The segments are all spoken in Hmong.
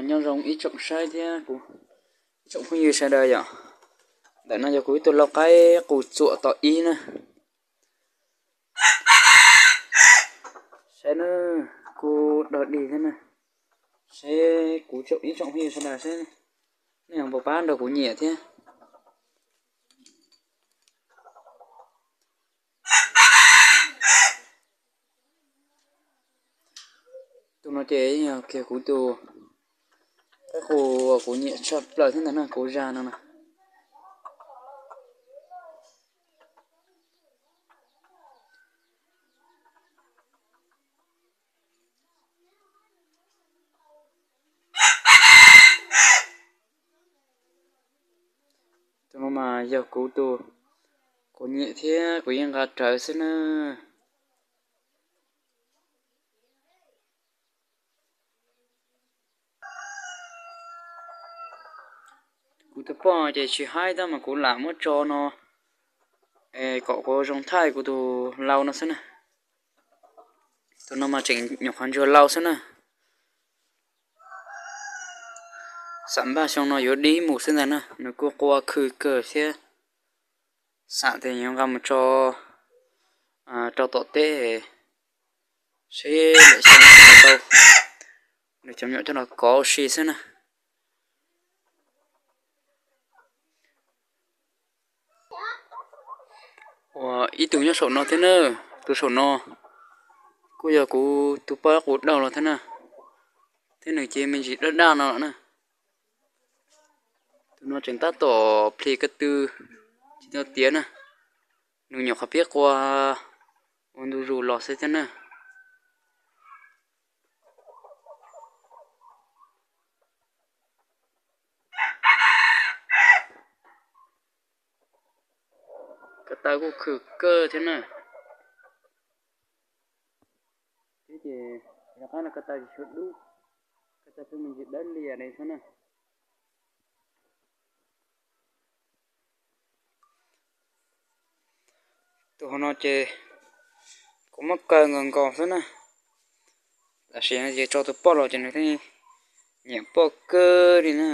Nyob zoo ib tsoom saib thiab kuv ib tsoom phooj ywg sawv daws yom. Ntawm no yog kuv ib tug lau qaib qus txuam tom ib na. Saib na, kuj dog dig thiab na. Saib kuv ib tsoom phooj ywg sawv daws seb nej ho puas pab nrog kuv nyiam thiab. Tus no ces yog kiag kuv tus qaib qus uas kuv nyiam tshaj plaws thiab ntag na, kuv zag no na. Tus no mas yog kuv tus kuv nyiam thiab kuv yeej nqa rawv xwb na. Kuv tus poj ces tsis haib tab mas kuv lam muab tso no kom kuv zoo thaij kuv tus lau no xwb na. Tus no mas tseem nyuam qhuav ntsuag lau xwb na. Xam npaj xyoo no yuav dib mus xwb ntag na, nws kuj qua khw kawg thiab. Xam tias yuav nqa mus tso rau tom teb seb lawm xyoo tau nws cov me nyuam coj los kov ua si xwb na. Ua ib tug nyob saum no thiab na, tus saum no kuj yog kuv tus poj qaib qus daug los thiab na, thiab nws ces me ntsis daj daj no lawm na. Tus no tseem tab tom plhis ko tw tsis tau tiav na, nws nyuam qhuav pib qua ua ntu zus los xwb thiab na. Ko taw kuj khw kawg thiab na. Thiab ces rov qab no ko taw tsis tshua dub, ko taw pheej me ntsis dawb lias li xwb na. Tus hauv no ces kuv muab kaw nkaus nkaus xwb na. Tam sim no ces tso tus poj los ces nws thiaj nyiam poj kawg li na.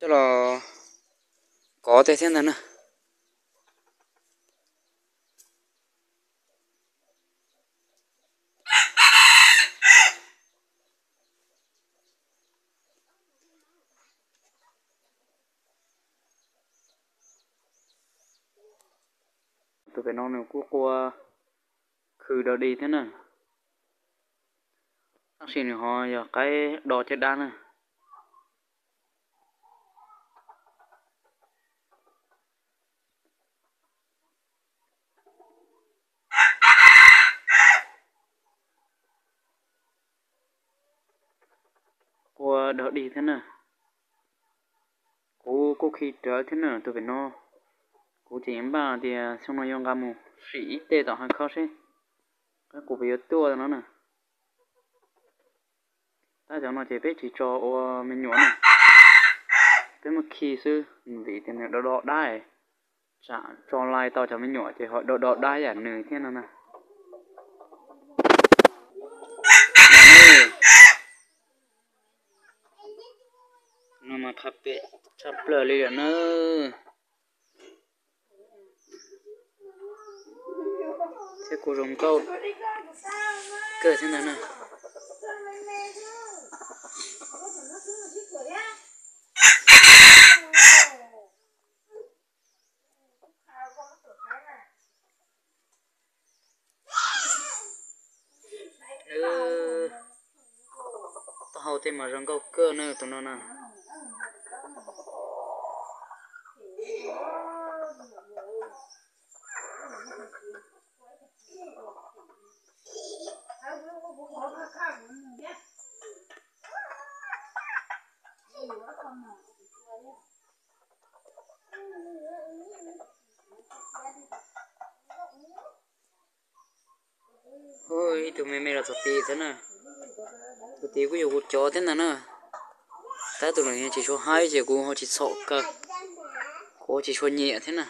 Coj los kov tej thiab ntag na. Tus pem no nws kuj qua khw dog dig thiab na, tab sis nws ho yog qaib do caj dab na. Qua dog dig thiab na. Kuv kuj khi rawv thiab na tus pem no. Kuv tseem npaj tias xyoo no yuav nqa mus sim ib teg tom hav khob seb qaib qus puas yuav tuaj no na. Tab cov no ces peb tsis tso ua me nyuam na, peb muab khi xwb vim tias nws do do dab, tsam tso lais tau cov me nyuam ces ho do do dab yam nws thiab no na. No mas qhab pem tshaj plaws li lawm na. Thiab kuj zoo nkauj kawg thiab ntag na. Taub hau tej mas zoo nkauj kawg na tus no na. Ib tug me me los txog tid thiab na. Tus tid kuj yog kuv cov thiab ntag na. Tab tus no tsis tshua haib ces kuv ho tsis txhom kawg, kuv ho tsis tshua nyiam thiab na.